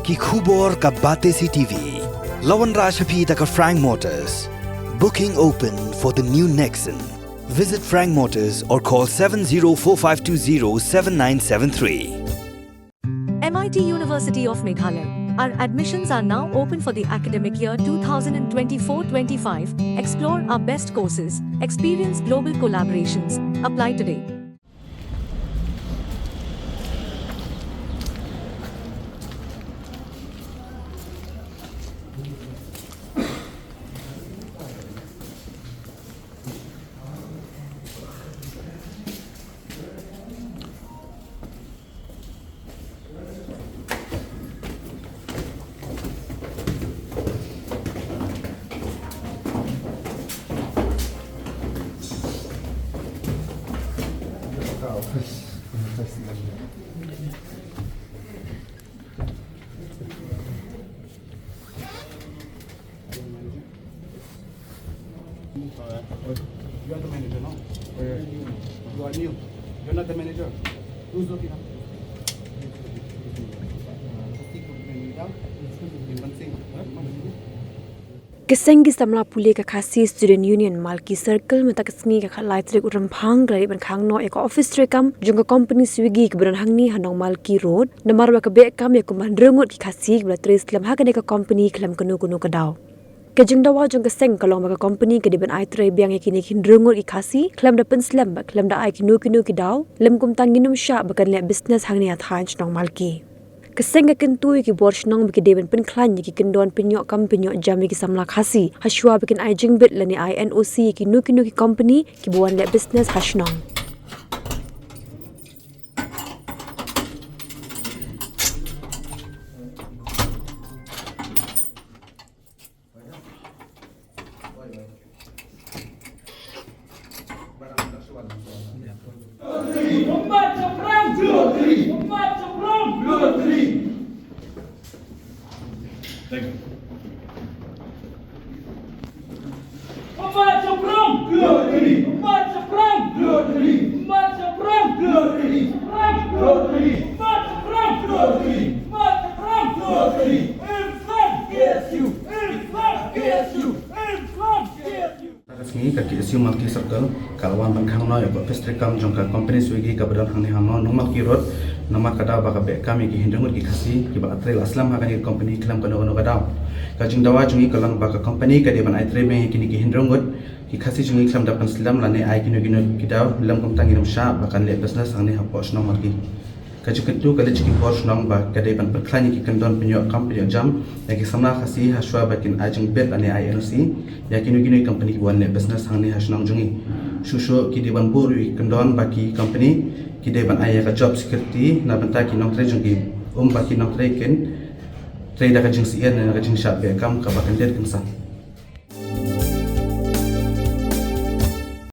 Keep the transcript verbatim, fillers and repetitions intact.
Ki khubor ka Batesi T V. La wanrah sha phi da ka Frank Motors. Booking open for the new Nexon. Visit Frank Motors or call seven zero four five two zero seven nine seven three. M I T University of Meghalaya. Our admissions are now open for the academic year two thousand twenty-four twenty-five. Explore our best courses, experience global collaborations. Apply today. You are the manager, no? You are new. You're not the manager. Who's looking after you? Ka seng ki samla pule ka Khasi Student Union Malki Circle mynta ka sngi ka khatlai tarik u Rymphang ka la leit ban khang noh ïa ka office treikam jong ka company Swiggy kaba don hangne ha Nongmalki Road namar ba ka beh kam ïa kumba hynriew ngut ki Khasi kiba la trei slem ha kane ka company khlem kano kano ka daw. Ka jingdawa jong ka seng ka long ba ka company ka dei ban ai trei biang ïa kine ki hynriew ngut ki Khasi khlem da pynslem bad khlem da ai kino kino ki daw lym kumta ngin ym shah ba kan leh business hangne ha thaiñ shnong Malki. Ka seng ka kyntu ïa ki bor shnong ba ki dei ban pynkhlaiñ ïa ki kyndon pynïoh kam pynïoh jam ïa ki samla Khasi hashwa ba kin ai jingbit lane ai N O C ïa kino kino ki company kiba wan leh business ha shnong. Ka sngi ka K S U Malki Circle ka la wan ban khang noh ïa ka office treikam jong ka company Swiggy kaba don hangne ha Nongmalki Road namar ka daw ba ka beh kam ïa ki hynriew ngut ki Khasi kiba la trei la slem ha kane ka company khlem kano kano ka daw. Ka jingdawa jong ngi ka long ba ka company ka dei ban ai trei biang ïa kine ki hynriew ngut ki Khasi jong ngi khlem da pynslem lane ai kino kino ki daw lym kumta ngin ym shah ba kan leh business hangne hapoh shnong Malki. Ka jingkyntu ka leit sha ki bor shnong ba ka dei ban pynkhlaiñ ïa ki kyndon pynïoh kam pynïoh jam ïa ki samla Khasi hashwa ba kin ai jingbit lane ai N O C ïa kino kino ki company kiba wan leh business hangne ha shnong jong ngi. Shuh shuh ki dei ban buh ruh ïa ki kyndon ba ki company ki dei ban ai ïa ka job security na bynta ki nongtrei jong ki, um ba ki nongtrei kin trei da ka jingsyier ne da ka jingshah beh kam kaba kyndit kynsan.